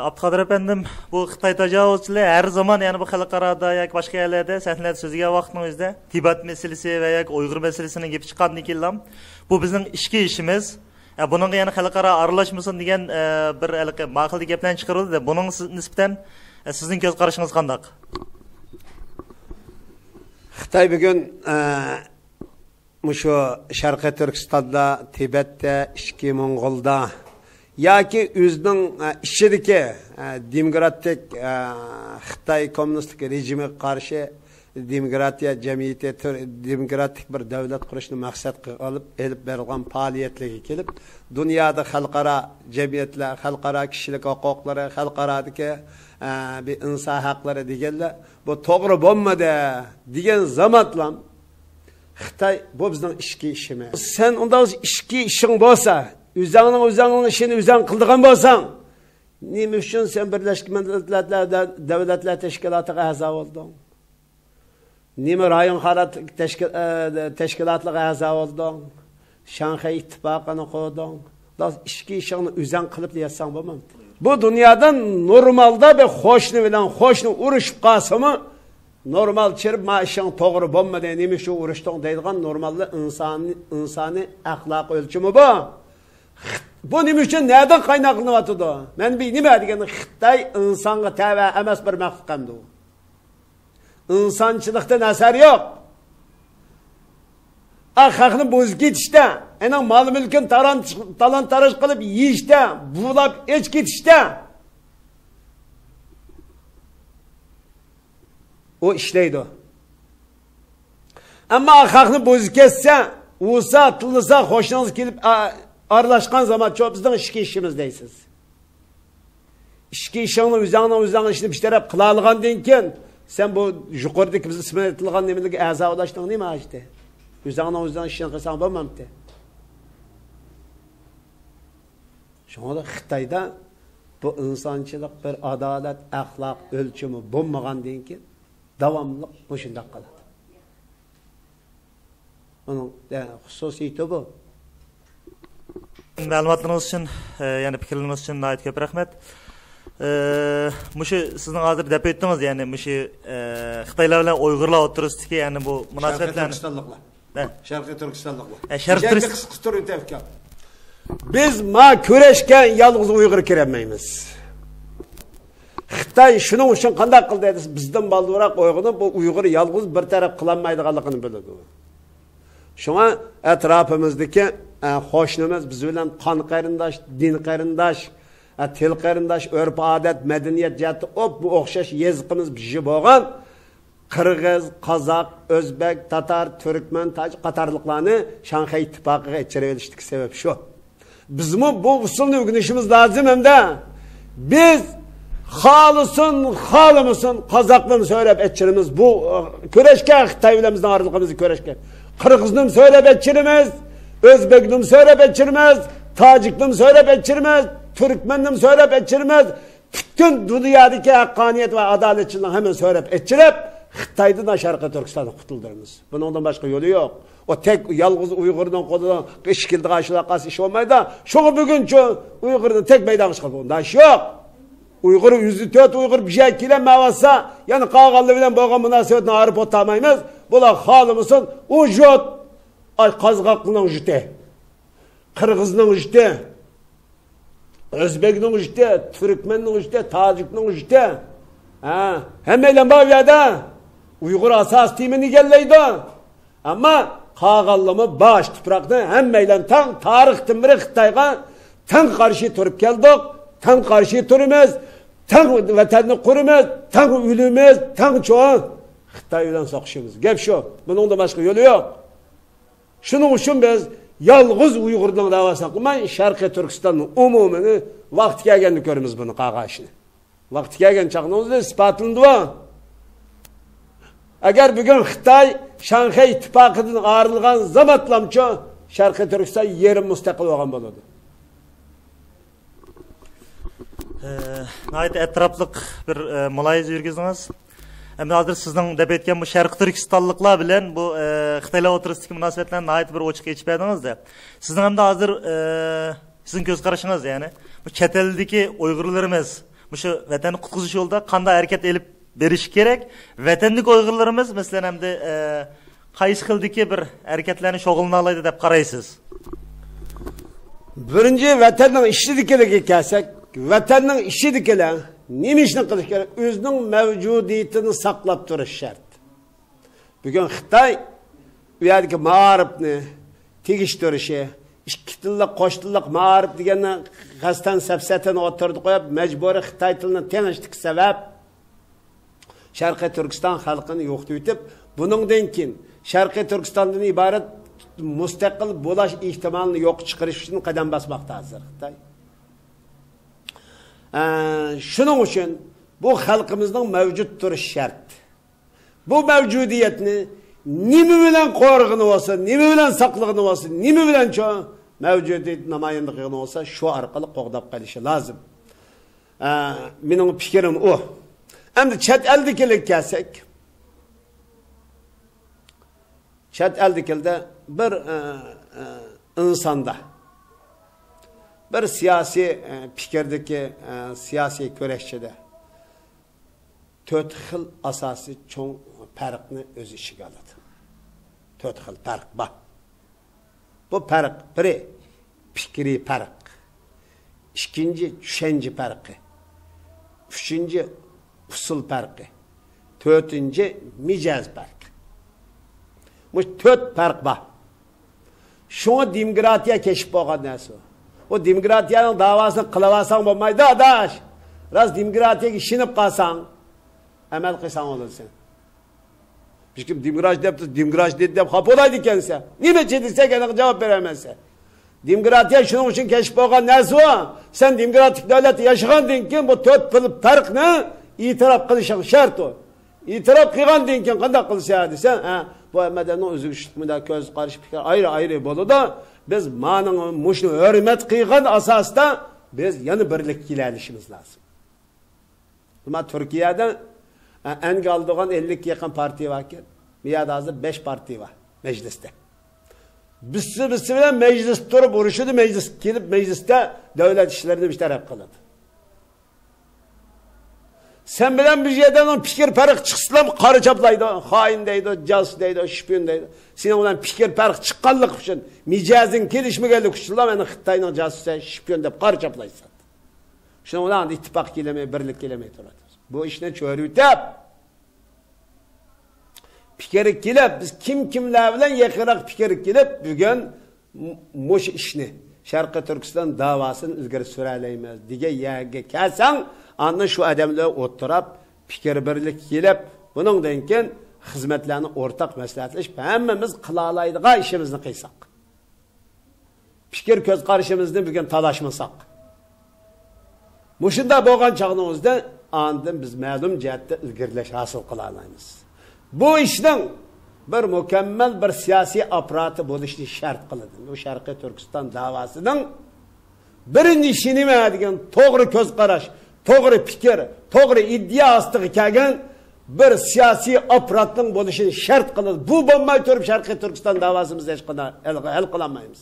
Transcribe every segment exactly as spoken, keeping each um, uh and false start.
ئابدۇقادىر ئەپەندىم، بۇ خىتاي تاجاۋۇزچىلىرى ھەر زامان، يەنى بۇ خەلقئارادا ياكى باشقا يەرلەردە سەھنىلەردە سۆزلىگەن ۋاقىتنىڭ ئۆزىدە تىبەت مەسىلىسى ۋە ياكى ئۇيغۇر مەسىلىسىنىڭ گېپى چىققاندىن كېيىنلا، بۇ بىزنىڭ ئىچكى ئىشىمىز، ئە، بۇنىڭغا يەنە خەلقئارا ئارىلاشمىسۇن دېگەن، ئە، بىر ھېلىقى ماقۇل گەپلەرنى چىقىرىلدى. بۇنىڭغا سىز، نىسبەتەن، ئە، سىزنىڭ كۆز قارىشىڭىز قانداق؟ خىتاي بۈگۈن، ئە، مۇشۇ شەرقىي تۈركىستاندا، تىبەتتە، ئىچكى موڭغۇلدا ياكى ئۆزىنىڭ، ئە، ئىچىدىكى، ئە، دېموكراتىك، ئە، خىتاي كوممۇنىستىك رېجىمىغا قارشى دېموكراتىيە جەمئىيىتى، تۈر-، دېموكراتىك بىر دۆلەت قۇرۇشنى مەقسەت قىلىپ ئېلىپ بېرىلغان پائالىيەتلىرىگە كېلىپ، دۇنيادا خەلقئارا جەمئىيەتلەر، خەلقئارا كىشىلىك ھوقۇقلىرى، خەلقئارادىكى، ئە، بىر ئىنسان ھەقلىرى دېگەنلەر، بۇ توغرا بولمىدى دېگەن زامانلام، خىتاي، بۇ بىزنىڭ ئىچكى ئىشىمىز. سەن ئۇنداق ئىچكى ئىشىڭ بولسا، ئۆزۈڭنىڭ، ئۆزۈڭنىڭ ئىشىنى ئۆزۈڭ قىلىدىغان بولساڭ، نېمە ئۈچۈن سەن بىرلەشكەن مىللەتلەر دە-، دۆلەتلەر تەشكىلاتىغا ئەزا بولدۇڭ؟ نېمە رايون خاراكتېرلىك تەشكىل-، ئە، تەشكىلاتلارغا ئەزا بولدۇڭ؟ شاڭخەي ئىتتىپاقىنى قۇردۇڭ. بىراز ئىچكى ئىشىڭنى ئۆزۈڭ قىلىپ ياتساڭ بولمامتى؟ بۇ دۇنيادا نورمالدا بىر قوشنا بىلەن قوشنا ئۇرۇشۇپ قالسىمۇ، نورمال چىرىپ، ما ئىشىڭ توغرا بولمىدى، نېمە ئۈچۈن ئۇرۇشتۇڭ دەيدىغان نورمالدا ئىنسان، ئىنسانىي ئەخلاق ئۆلچىمى بۇ. بۇ نېمە ئۈچۈن، نەدىن قايناقلىنىۋاتىدۇ؟ مەنبە نېمە دېگەندە، خىتاي ئىنسانغا تەۋە ئەمەس بىر مەخلۇق ئەمدى ئۇ. ئىنسانچىلىقتىن ئەسەر يوق. ئا، خەقنى بۇزۇپ كېتىشتە، ئېنىڭ مال-مۈلكىنى تاران-، تالان-تاراج قىلىپ يېيىشتە، بۇلاپ ئېچىپ كېتىشتە ئۇ ئىشلەيدۇ. ئەمما خەقنى بۇزۇپ كەتسە، ئۇرسا، تىللىسا، قوشنىڭىز كېلىپ، ئا-، ئارىلاشقان زامان، چوپ، بىزنىڭ ئىچكى ئىشىمىز دەيسىز. ئىچكى ئىشىڭنى، ئۆزۈڭنىڭ، ئۆزۈڭنىڭ ئىشىنى بىر تەرەپ قىلالىغاندىن كېيىن، سەن بۇ يۇقىرىدىكى بىز ئىسمى ئېيتىلغان نېمىلەرگە ئەزا بولاشنىڭ نېمە ھاجىتى؟ ئۆزۈڭنىڭ، ئۆزۈڭنىڭ ئىشىنى قىلساڭ بولمامتى؟ شۇڭا خىتايدا بۇ ئىنسانچىلىق، بىر ئادالەت، ئەخلاق ئۆلچىمى بولمىغاندىن كېيىن، داۋاملىق مۇشۇنداق قىلىدۇ. ئۇنىڭ، ئە، خۇسۇسىيىتى بۇ. مەلۇماتلىرىڭىز ئۈچۈن، ئە، يەنە پىكىرلىرىڭىز ئۈچۈن ناھايىتى كۆپ رەھمەت. ئە، مۇشۇ سىزنىڭ ھازىر دەپ ئۆتتىڭىز، يەنى مۇشۇ، ئە، خىتايلار بىلەن ئۇيغۇرلار ئوتتۇرىسىدىكى، يەنى بۇ شەرقىي مۇناسىۋەتلەرنى تۈركىستانلىقلار. ھە. شەرقىي تۈركىستانلىقلار. ھە، شەرقىي بىر تۈركىس- قىسقا تۈرىدە ئۇكام. بىز ما كۈرەشكە يالغۇز ئۇيغۇر كىرەلمەيمىز. خىتاي شۇنىڭ ئۈچۈن قانداق قىلدى دېسە، بىزدىن بالدۇرراق ئويغىنىپ، بۇ ئۇيغۇر يالغۇز بىر تەرەپ قىلالمايدىغانلىقىنى بىلىدۇ. شۇڭا ئەتراپىمىزدىكى، ئە، قوشنىمىز بىز بىلەن قان قېرىنداش، دىن قېرىنداش، ئە، تىل قېرىنداش، ئۆرپ-ئادەت، مەدەنىيەت جەھەتتە ئوپمۇ ئوخشاش يېزىقىمىز بىر بولغان قىرغىز، قازاق، ئۆزبەك، تاتار، تۈركمەن، تاجىق قاتارلىقلارنى شاڭخەي ئىتتىپاقىغا ئېچىرىۋېلىشتىكى سەۋەب شۇ. بىزمۇ بۇ ئۇسۇلنى ئۆگىنىشىمىز لازىم ھەمدە بىز خالىسۇن، خالىمىسۇن، قازاقنىمۇ سۆرەپ ئېچىرىمىز. بۇ، ئە، كۈرەشكە، خىتاي بىلەن بىزنىڭ ئارىلىقىمىزدا كۈرەشكە. قىرغىزنىمۇ سۆرەپ ئېچىرىمىز، ئۆزبەكنىمۇ سۆرەپ ئېچىرىمىز، تاجىكنىمۇ سۆرەپ ئېچىرىمىز، تۈركمەننىمۇ سۆرەپ ئېچىرىمىز. پۈتۈن دۇنيادىكى ھەققانىيەت ۋە ئادالەتچىلىكنىڭ ھەممىسىنى سۆرەپ ئېچىرىپ، خىتايدىن شەرقىي تۈركىستاننى قۇتۇلدۇرىمىز. بۇنىڭدىن باشقا يولى يوق. ئۇ تەك يالغۇز ئۇيغۇرنىڭ قولىدىن ئىش كېلىدىغان ئىشلار قالسا ئىش بولمايدۇ. شۇڭا بۈگۈنچۇ ئۇيغۇرنى تەك مەيدانغا چىقىرىپ بولمايدۇ. ئۇنداق ئىش يوق. ئۇيغۇر يۈزدە تۆت ئۇيغۇر بىر يەرگە كېلەلمەيۋاتسا، يەنە قالغانلار بىلەن بولغان مۇناسىۋەتنى ئايرىپ ئولتۇرمايمىز. بۇلار خالىمىسۇن، ئۇ جۇت. ئاي، قازاقنىڭ جۇتى. قىرغىزنىڭ جۇتى، ئۆزبېكنىڭ جۇتى، تۈركمەننىڭ جۇتى، تاجىكنىڭ جۇتى. ھە، ھەممەيلەن بار ئۇ يەردە. ئۇيغۇر ئاساسىي تېمىنى ئىگىلەيدۇ. ئەمما قالغانلىرىمۇ بار شۇ تۇپراقنى، ھەممەيلەن تەڭ تارىختىن بېرى خىتايغا تەڭ قارشى تۇرۇپ كەلدۇق، تەڭ قارشى تۇرىمىز، تەڭ ۋەتەننى قۇرىمىز، تەڭ ئۆلىمىز، تەڭچۇ خىتاي بىلەن سوقۇشىمىز. گەپ شۇ. بۇنىڭدىن باشقا يولى يوق. شۇنىڭ ئۈچۈن بىز يالغۇز ئۇيغۇرنىڭ دەۋاسىنى قىلماي، شەرقىي تۈركىستاننىڭ ئومۇمىنى ۋاقتى كەلگەندە كۆرىمىز بۇنى قالغان ئىشنى. ۋاقتى كەلگەن چاغنىڭ ئۆزىدە ئىسپاتلىنىدۇ. ئەگەر بۈگۈن خىتاي شاڭخەي ئىتتىپاقىدىن ئايرىلغان زامانلامچۇ شەرقىي تۈركىستان يېرىم مۇستەقىل بولغان بولىدۇ. ئە، ناھايىتى ئەتراپلىق بىر، ئە، مۇلاھىزە يۈرگۈزدىڭىز. ئەمدى ھازىر سىزنىڭ دەپ ئۆتكەن بۇ شەرقىي تۈركىستانلىقلار بىلەن بۇ، ئە، خىتايلار ئوتتۇرىسىدىكى مۇناسىۋەتلەرنى ناھايىتى بىر ئوچۇق ئېچىپ بەردىڭىز-دە. سىزنىڭ ئەمدى ھازىر، ئە، سىزنىڭ كۆز قارىشىڭىز، يەنى بۇ چەت ئەلدىكى ئۇيغۇرلىرىمىز، مۇشۇ ۋەتەننى قۇتقۇزۇش يولىدا قانداق ھەرىكەت ئېلىپ بېرىشى كېرەك؟ ۋەتەندىكى ئۇيغۇرلىرىمىز، مەسىلەن، ئەمدى، ئە، قايسى خىلدىكى بىر ھەرىكەتلەرنى شۇغۇللىنالايدۇ دەپ قارايسىز؟ بىرىنچى، ۋەتەننىڭ ئىچىدىكىلىرىگە كەلسەك، ۋەتەننىڭ ئىچىدىكىلەر نېمە ئىشنى قىلىش كېرەك؟ ئۆزىنىڭ مەۋجۇدىيىتىنى ساقلاپ تۇرۇش شەرت. بۈگۈن خىتاي ئۇ يەردىكى مائارىپنى تېگىشتۈرۈشى، ئىككى تىللىق، قوش تىللىق مائارىپ دېگەننى قەستەن سەپسەتىنى ئوتتۇرىدا قويۇپ، مەجبۇرىي خىتاي تىلىنى تېڭىشتىكى سەۋەب، شەرقىي تۈركىستان خەلقىنى يوقىتىۋېتىپ، بۇنىڭدىن كېيىن شەرقىي تۈركىستاندىن ئىبارەت مۇستەقىل بولاش ئېھتىمالىنى يوققا چىقىرىش ئۈچۈن قەدەم باسماقتا ھازىر خىتاي. ئە، شۇنىڭ ئۈچۈن بۇ خەلقىمىزنىڭ مەۋجۇت تۇرۇشى شەرت. بۇ مەۋجۇدىيەتنى نېمە بىلەن قورغىنى بولسا، نېمە بىلەن ساقلىغىنى بولسا، نېمە بىلەنچۇ مەۋجۇدىيەتنى نامايەندە قىلغىنى بولسا، شۇ ئارقىلىق قوغداپ قېلىشى لازىم. ئە، مېنىڭ پىكرىم ئۇ. ئەمدى چەت ئەلدىكىلەرگە كەلسەك، چەت ئەلدىكىلەردە بىر، ئە، ئە، ئىنساندا، بىر سىياسىي، ئە، پىكىردىكى، ئە، سىياسىي كۈرەشچىدە تۆت خىل ئاساسىي چوڭ پەرقنى ئۆز ئىچىگە ئالىدۇ. تۆت خىل پەرق بار. بۇ پەرق، بىرى، پىكرىي پەرق. ئىككىنچى، چۈشەنچە پەرقى. ئۈچىنچى، ئۇسۇل پەرقى. تۆتىنچى، مىجەز پەرقى. مۇشۇ تۆت پەرق بار. شۇڭا دېموكراتىيە كەشىپ بولغان نەرسە ئۇ. ئۇ دېموكراتىيەنىڭ داۋاسىنى قىلىۋالساڭ بولمايدۇ، ئاداش. راست دېموكراتىيەگە ئىشىنىپ قالساڭ، ئەمەل قىلساڭ بولىدۇ سەن. ھېچكىم دېموكراتىيە دەپ، دېموكراتىيە دەپ خاپا بولايدىكەنسەن. نېمە ئىچىدىسەن، ئېنىق جاۋاب بېرەلمەيسەن. دېموكراتىيە شۇنىڭ ئۈچۈن كەشىپ بولغان نەرسە ئۇ. سەن دېموكراتىك دۆلەتتە ياشىغاندىن كېيىن بۇ تۆت خىل پەرقنى ئېتىراپ قىلىشىڭ شەرت ئۇ. ئېتىراپ قىلغاندىن كېيىن قانداق قىلىسەن دېسەڭ، ھە، بۇ ھەممە ئادەمنىڭ ئۆزىگە چۈشلۈك مۇنداق كۆز قارىشى، پىكرى ئايرى-ئايرى بولىدۇ. بىز مانىڭ مۇشۇنى ھۆرمەت قىلغان ئاساستا بىز يەنە بىرلىككە كېلەلىشىمىز لازىم. مانا تۈركىيەدە، ئە، ئەنگە ئالىدىغان ئەللىككە يېقىن پارتىيە باركەن. بۇ يەردە ھازىر بەش پارتىيە بار مەجلىستە. بىرسى بىرسى بىلەن مەجلىستە تۇرۇپ ئۇرۇشىدۇ، مەجلىسكە كېلىپ مەجلىستە دۆلەت ئىشلىرىنى بىر تەرەپ قىلىدۇ. سەن بىلەن بىر يەردە پىكىر پەرق چىقسىلا قارا چاپلايدۇ، خائىن دەيدۇ، جاسۇس دەيدۇ، شپىيون دەيدۇ. سېنىڭ بىلەن پىكىر پەرق چىققانلىقى ئۈچۈن، مىجەزىڭ كېلىشمىگەنلىكى ئۈچۈنلا مېنى خىتاينىڭ جاسۇسى، شپىيون دەپ قارا چاپلايسەن. شۇنىڭ بىلەن ئىتتىپاق كېلەلمەي، بىرلىك كېلەلمەي تۇرىدۇ. بۇ ئىشنى چۆرۈۋېتىپ، پىكىرگە كېلىپ، بىز كىم كىملەر بىلەن يېقىنراق پىكىرگە كېلىپ، بۈگۈن م-، مۇشۇ ئىشنى، شەرقىي تۈركىستان داۋاسىنى ئىلگىرى سۈرەلەيمىز دېگەن يەرگە كەلسەڭ، ئاندىن شۇ ئادەملەر ئولتۇرۇپ، پىكىر بىرلىككە كېلىپ، بۇنىڭدىن كېيىن خىزمەتلەرنى ئورتاق مەسلىھەتلىشىپ، ھەممىمىز قىلالايدىغان ئىشىمىزنى قىلساق. پىكىر كۆز قارىشىمىزنى بۈگۈن تالاشمىساق. مۇشۇنداق بولغان چاغنىڭ ئۆزىدە ئاندىن بىز مەلۇم جەھەتتە ئىلگىرىلەش ھاسىل قىلالايمىز. بۇ ئىشنىڭ بىر مۇكەممەل بىر سىياسىي ئاپپاراتى بولۇشىنى شەرت قىلىدۇ. بۇ شەرقىي تۈركىستان داۋاسىنىڭ بىرىنچى ئىشى نېمە دېگەن توغرا كۆز قاراش، توغرا پىكىر، توغرا ئىدىيە ئاستىغا كەلگەن بىر سىياسىي ئاپپاراتنىڭ بولۇشىنى شەرت قىلىدۇ. بۇ بولماي تۇرۇپ شەرقىي تۈركىستان داۋاسىنى بىز ھېچقانداق ھەل، ھەل قىلالمايمىز.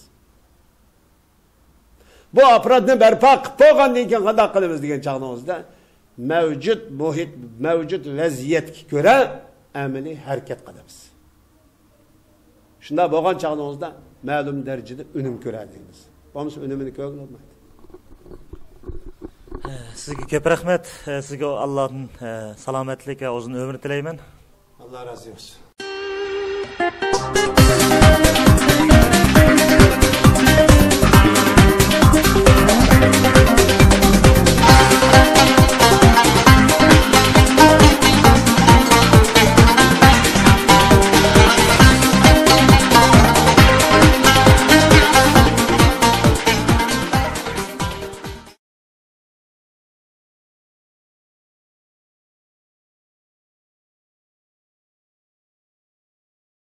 بۇ ئاپپاراتنى بەرپا قىلىپ بولغاندىن كېيىن قانداق قىلىمىز دېگەن چاغنىڭىزدا مەۋجۇت مۇھىت، مەۋجۇت ۋەزىيەتكە كۆرە ئەمەلىي ھەرىكەت قىلىمىز. شۇنداق بولغان چاغنىڭىزدا مەلۇم دەرىجىدە ئۈنۈم كۆرەلەيمىز. بولمىسا ئۈنۈمىنى كۆرگىلى بولمايدۇ. سىزگە كۆپ رەھمەت. سىزگە ئاللادىن سالامەتلىك ۋە ئۇزۇن ئۆمۈر تىلەيمەن. ئاللا رازى بولسۇن.